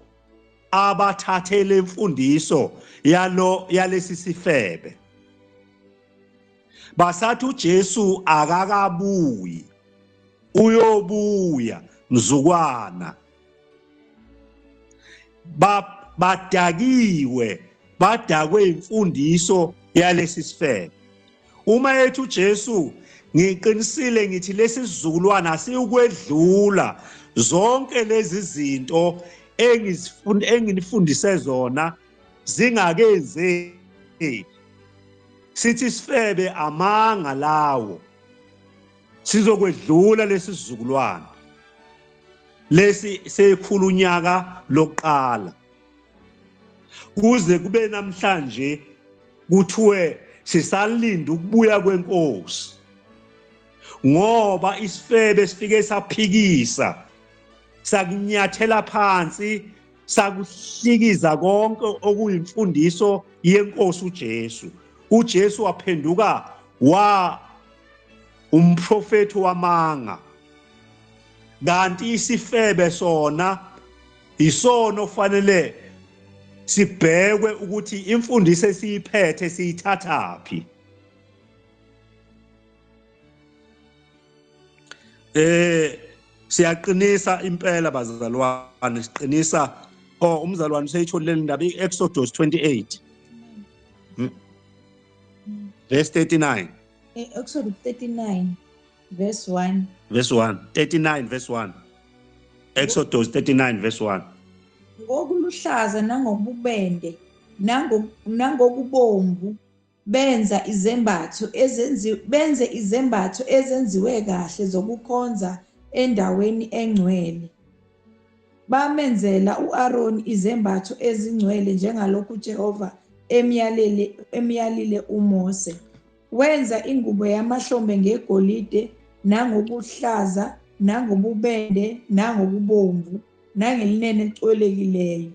abathathele imfundiso yalo yalesi sifebe, basathi uJesu akakabuyi, uyobuya mzukwana. Badakiwe, badakwe imfundiso yalesi sifebe. Uma ethi uJesu ngiqinisile ngithi lesi sizukulwana asiyukwedlula zonke lezi zinto enginifundise zona zingakenzeki. Sithi sifebe amanga lawo, sizokwedlula lesi sizukulwane lesi sekhulu unyaka lokuqala kuze kube namhlanje kuthiwe sisalinda ukubuya kwenkosi, ngoba isifebe sifike saphikisa, sakunyathela phansi, sakuhlikiza konke okuyimfundiso yenkosi uJesu. uJesu waphenduka wa umprofethi wamanga, kanti isifebe sona isona ofanele sibhekwe ukuthi imfundiso esiyiphethe siyithathaphi. Siyaqinisa impela bazalwane, siqinisa. Oh, umzalwane useyitholile indaba, i-Exodus 28 verse 39. Exodus 39 verse 1. Verse 1, 39 verse 1. Exodus 39 verse 1. Ngokuluhlaza nangobubende nangokubomvu benza izembatho ezenziwe, benze izembatho ezenziwe kahle zokukhonza endaweni engcwele. Bamenzela uAroni izembatho ezingcwele njengalokhu Jehova emyalile uMose. Wenza ingubo yamahlombe ngegolide nangokuhlaza nangobubende nangokubomvu nangelinene ecolekileyo.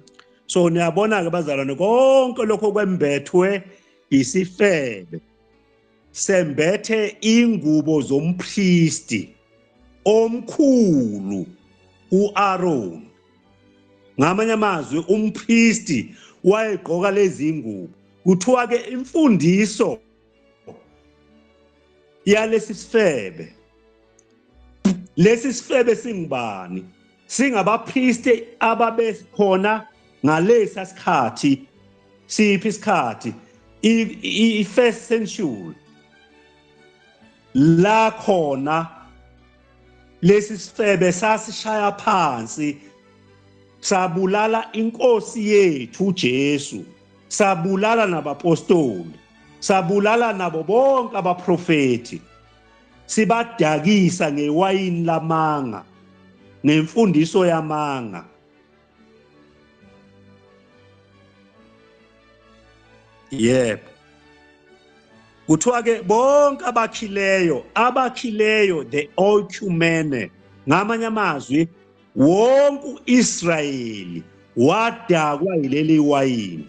So niyabona ke bazalwane, konke lokho kwembethwe isifebe sembethe ingubo zompristi omkhulu uAron. Ngamanye amazwi umpristi wayegqoka lezi ingubo. Kuthiwa ke imfundiso yalesi sifebe, lesi sifebe singubani? Singabapristi ababekhona ngalesa sikhathi. Siphi isikhathi? I-first century, la khona lesi sifebe sasishaya phansi, sabulala inkosi yethu uJesu, sabulala nabapostoli, sabulala nabo bonke abaprofeti, sibadakisa ngewayini lamanga, ngemfundiso yamanga. Yebo, kuthiwa ke bonke abakhileyo the oikumene, ngamanye amazwi wonke uIsrayeli wadakwa yileli wayini,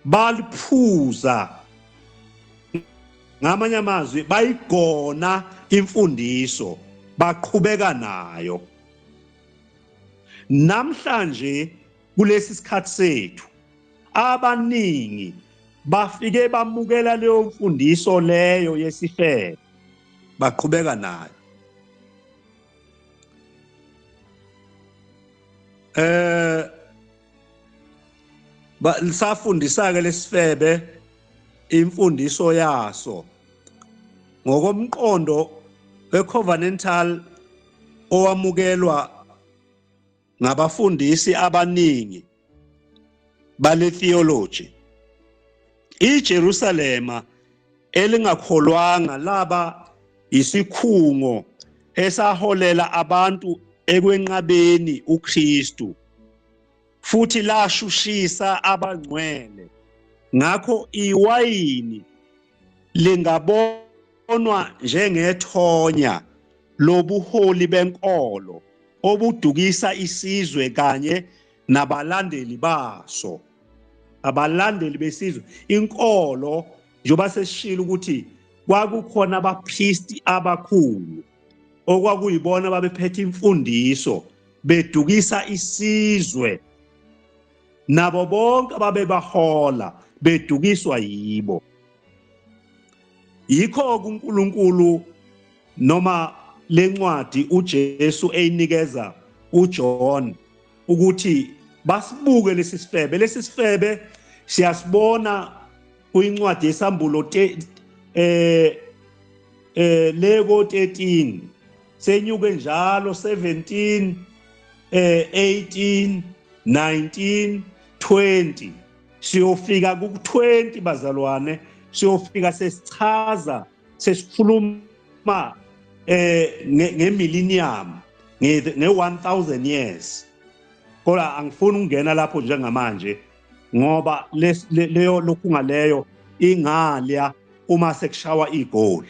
baliphuza. Ngamanye amazwi bayigona imfundiso, baqhubeka nayo. Namhlanje kulesi sikhathi sethu abaningi bafike bamukela leyo mfundiso leyo yesifebe, baqhubeka nayo. Lisafundisa ke lesifebe imfundiso yaso ngokomqondo wecovenantal owamukelwa ngabafundisi abaningi bale theology. IJerusalema elingakholwanga laba isikhungo esaholela abantu ekwenqabeni uKristu futhi lashushisa abangcwele. Ngakho iwayini lingabonwa njengethonya lobuholi benkolo obudukisa isizwe kanye nabalandeli baso, abalandeli besizwe. Inkolo, njengoba sesishilo ukuthi kwakukhona abapristi abakhulu okwakuyibona babephethe imfundiso bedukisa isizwe, nabo bonke ababebahola bedukiswa yibo. Yikho kuNkulunkulu noma lencwadi uJesu eyinikeza uJohn ukuthi basibuke lesi sifebe. Lesi sifebe siyasibona kwincwadi yesambulo leko 13, senyuke njalo 17, 18 19 20 siyofika ku-20 bazalwane, siyofika sesichaza sesikhuluma nge-millennium, nge-1000 years. Kodwa angifuni ukungena lapho njengamanje ngoba leyo lokhu ngaleyo ingalya uma sekushawa igoli.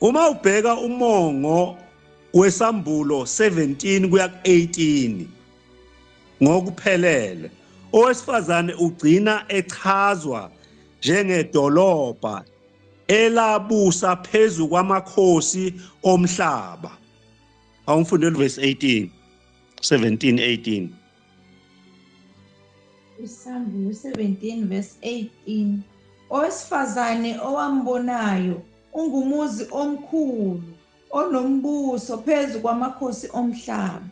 Uma ubheka umongo wesambulo 17 kuya ku-18 ngokuphelele, owesifazane ugcina echazwa njengedolobha elabusa phezu kwamakhosi omhlaba. Awumfundeli verse 18 17 18. Isambulo 17 verse 18. Owesifazane owambonayo ungumuzi omkhulu onombuso phezu kwamakhosi omhlaba.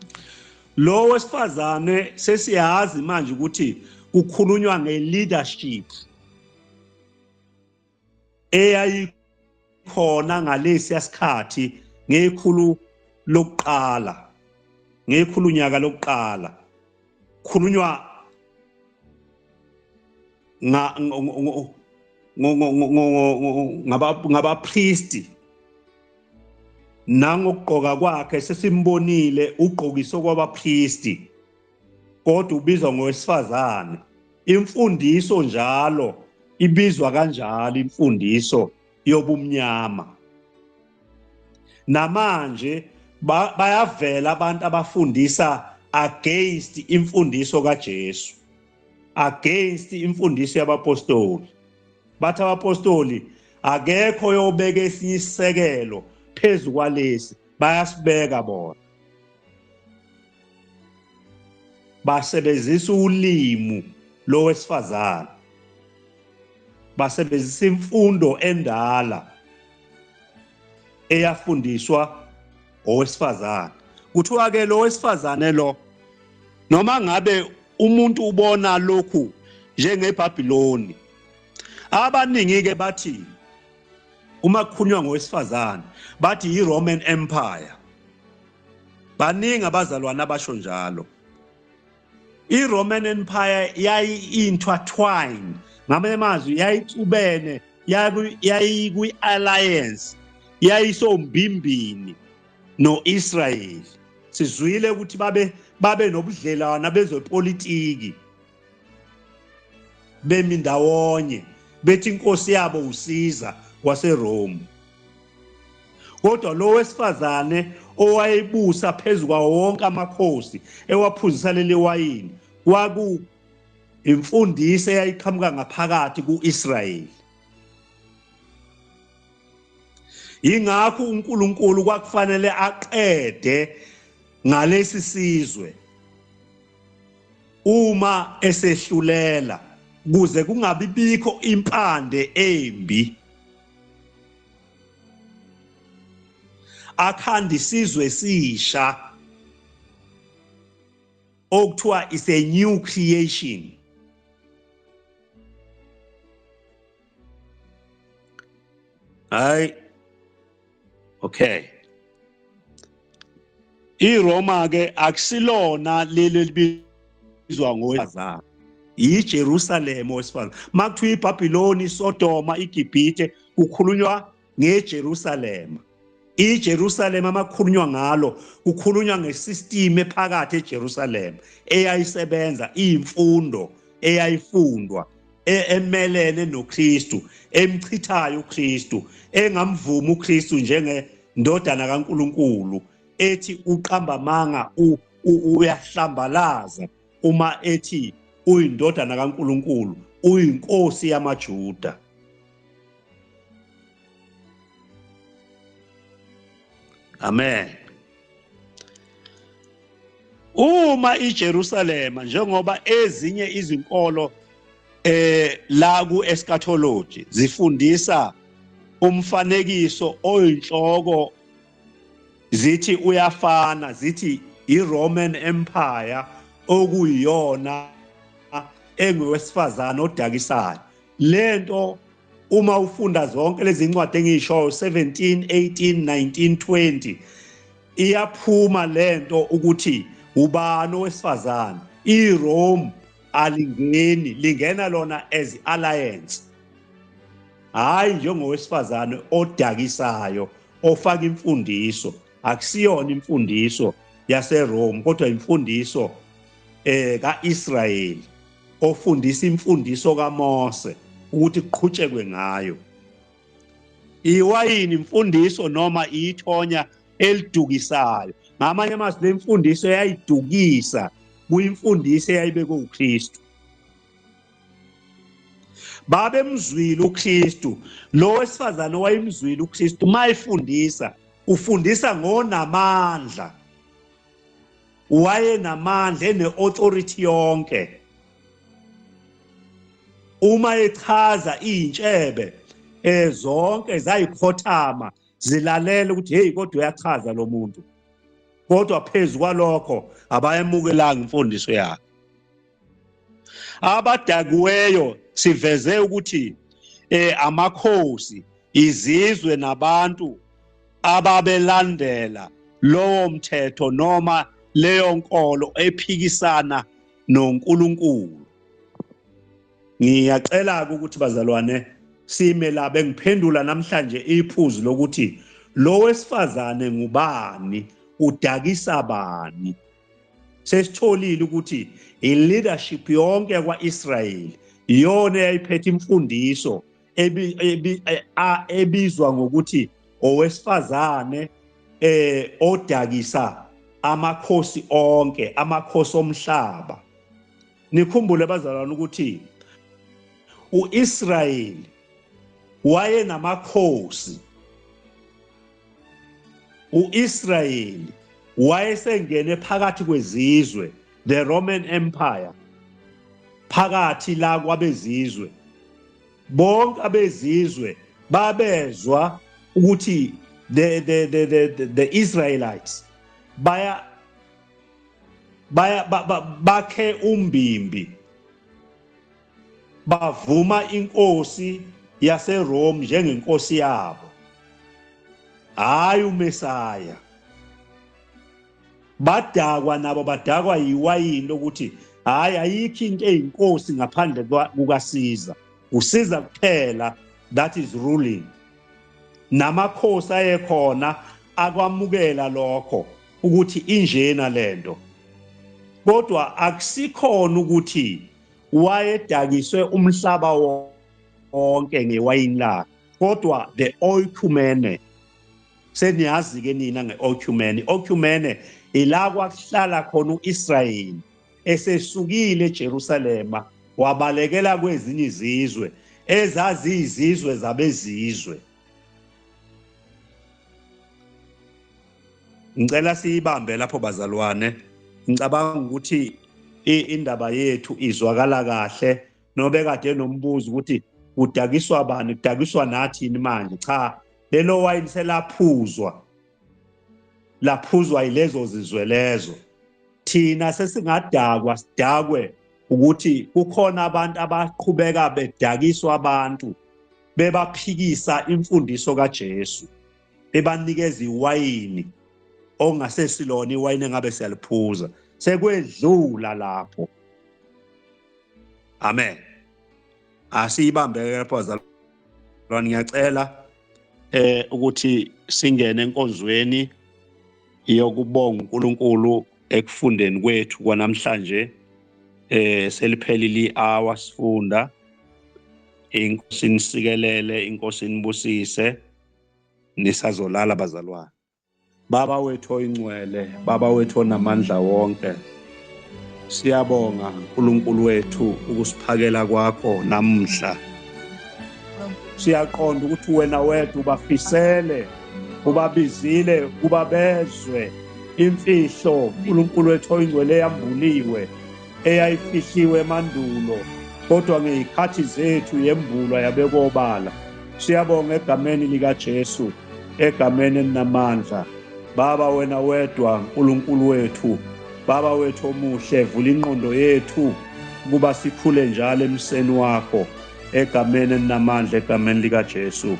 Lo wesifazane sesiyazi manje ukuthi kukhulunywa nge-leadership eyayikhona ngalesiya sikhathi ngekhulu lokuqala, ngekhulu nyaka lokuqala. Khulunywa ngabapristi nangokugqoka kwakhe sesimbonile ugqokiswe kwabapristi, kodwa ubizwa ngowesifazane. Imfundiso njalo ibizwa kanjalo, imfundiso yobumnyama. Namanje bayavela abantu abafundisa against imfundiso kaJesu, against imfundiso yabapostoli. Bathi abapostoli akekho oyobeka esinye isisekelo phezu kwalesi, bayasibeka bona. Basebenzisa ulimi lowesifazane, basebenzisa imfundo endala eyafundiswa owesifazane. Kuthiwa ke lo wesifazane lo, noma ngabe umuntu ubona lokhu njengeBhabhiloni, abaningi ke bathi uma kukhulunywa ngowesifazane bathi yi-Roman Empire. Baningi abazalwane abasho njalo. I-Roman Empire yayi-intertwine, ngamanye amazwi yayixubene, yayikwi-alliance, yayisombimbini no-Israyeli. Sizwile ukuthi babe nobudlelwana bezepolitiki, bemi ndawonye bethi inkosi yabo uSiza waseRome. Kodwa lo wesifazane owayebusa phezu kwawo wonke amakhosi ewaphuzisa leli wayini, kwaku imfundiso eyayiqhamuka ngaphakathi ku-Israyeli. Yingakho uNkulunkulu kwakufanele aqede ngalesi sizwe uma esehlulela, kuze kungabi bikho impande embi. Akhanda isizwe esisha okuthiwa is a new creation. Hayi, okay, iRoma ke akusilona leli elibizwa ngowesifazane, yiJerusalem owesifazane. Makuthiwa iBhabhiloni, iSodoma, iGibhithe, kukhulunywa ngeJerusalem. IJerusalem amakhulunywa ngalo, kukhulunywa ngesystem ephakathi eJerusalem eyayisebenza, imfundo eyayifundwa emelene noKristu, emchithayo uKristu, engamvumi uKristu njengendodana kaNkuluNkulu, ethi uqamba amanga, uyahlambalaza uma ethi uyindodana kaNkuluNkulu, uyinkosi yamaJuda. Amen. Uma iJerusalema, njengoba ezinye izinkolo la ku eschatology zifundisa umfanekiso oyinhloko, zithi uyafana, zithi iRoman Empire okuyiyona engowesifazane odakisayo. Lento uma ufunda zonke lezi ncwadi engiyishoyo 17 18 19 20, Iyaphuma lento ukuthi ubani owesifazane. IRome alingeni, lingena lona as alliance, hayi njengowesifazane odakisayo ofaka imfundiso. Akusiyona imfundiso yaseRome, kodwa imfundiso kaIsrayeli, ofundisa imfundiso kaMose ukuthi kuqhutshekwe ngayo. Iwayini imfundiso noma ithonya elidukisayo. Ngamanye amazwi, le mfundiso yayidukisa kuyimfundiso eyayibekwe uKristu. Babemzwile uKristu, lo wesifazane wayemzwile uKristu mayefundisa, ufundisa ngonamandla, wayenamandla ene-authority yonke. Uma echaza iy'ntshebe zonke zayikhothama zilalela ukuthi hey, kodwa uyachaza lo muntu. Kodwa phezu kwalokho abayemukelanga imfundiso yakhe. Abadakiweyo siveze ukuthi amakhosi, izizwe nabantu ababelandela lowo mthetho noma leyo nkolo ephikisana noNkulunkulu. Ngiyacela ukuthi bazalwane sime la bengiphendula namhlanje iphuzu lokuthi lo wesifazane ngubani, udakisa bani. Sesitholile ukuthi i-leadership yonke yakwa-Israyeli iyona eyayiphethe imfundiso ebizwa ngokuthi owesifazane odakisa amakhosi onke, amakhosi omhlaba. Nikhumbule bazalwane ukuthi uIsrayeli wayenamakhosi, uIsrayeli wayesengene phakathi kwezizwe, the Roman Empire, phakathi la kwabezizwe. Bonke abezizwe babezwa ukuthi the Israelites baya baya bakhe umbimbi, bavuma inkosi yaseRome njengenkosi yabo, hayi uMesaya. Badakwa nabo, badakwa yiwayini lokuthi hayi, ayikho into eyinkosi ngaphandle kukaSiza, uSiza kuphela that is ruling. Namakhosi ayekhona akwamukela lokho ukuthi injena lento, kodwa akusikhona ukuthi wayedakiswe umhlaba wonke ngewayini lakhe, kodwa the oikumene. Seniyazi ke nina nge-oikumene. Oikumene ila kwakuhlala khona uIsrayeli esesukile eJerusalema wabalekela kwezinye izizwe ezaziyizizwe zabezizwe. Ngicela siyibambe lapho bazalwane. Ngicabanga ukuthi indaba yethu izwakala kahle, nobekade nombuzo ukuthi kudakiswa bani, kudakiswa nathi yini manje? Cha, lelo wayini selaphuzwa, laphuzwa yilezo zizwe lezo. Thina sesingadakwa, sidakwe ukuthi kukhona abantu abaqhubeka bedakiswa abantu, bebaphikisa imfundiso kaJesu, bebanikeza iwayini ongasesilona iwayini engabe siyaliphuza, sekwedlula lapho. Amen. Asiyibambe lapho bazalwane, ngiyacela ukuthi singene enkonzweni yokubonga uNkulunkulu ekufundeni kwethu kwanamhlanje. Seliphelile i-hour sifunda. Inkosi inisikelele, inkosi inibusise. Nisazolala bazalwane. Baba wethu oyingcwele, Baba wethu onamandla wonke, siyabonga uNkulunkulu wethu ukusiphakela kwakho namuhla. Siyaqonda ukuthi wena wedwa ubafisele, ubabizile kuba bezwe imfihlo uNkulunkulu wethu oyingcwele eyambuliwe, eyayifihliwe emandulo, kodwa ngezikhathi zethu yembulwa yabekwa obala. Siyabonga egameni likaJesu, egameni elinamandla. Baba, wena wedwa uNkulunkulu wethu, Baba wethu omuhle, vula ingqondo yethu ukuba sikhule njalo emseni wakho, egameni elinamandla, egameni likaJesu,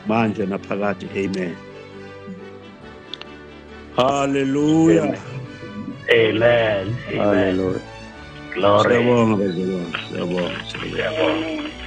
manje naphakade. Amen. Hallelujah. Amen. Amen. Hallelujah. Glory. Siyabonga bazalwane, siyabonga, siyabonga. Siyabonga.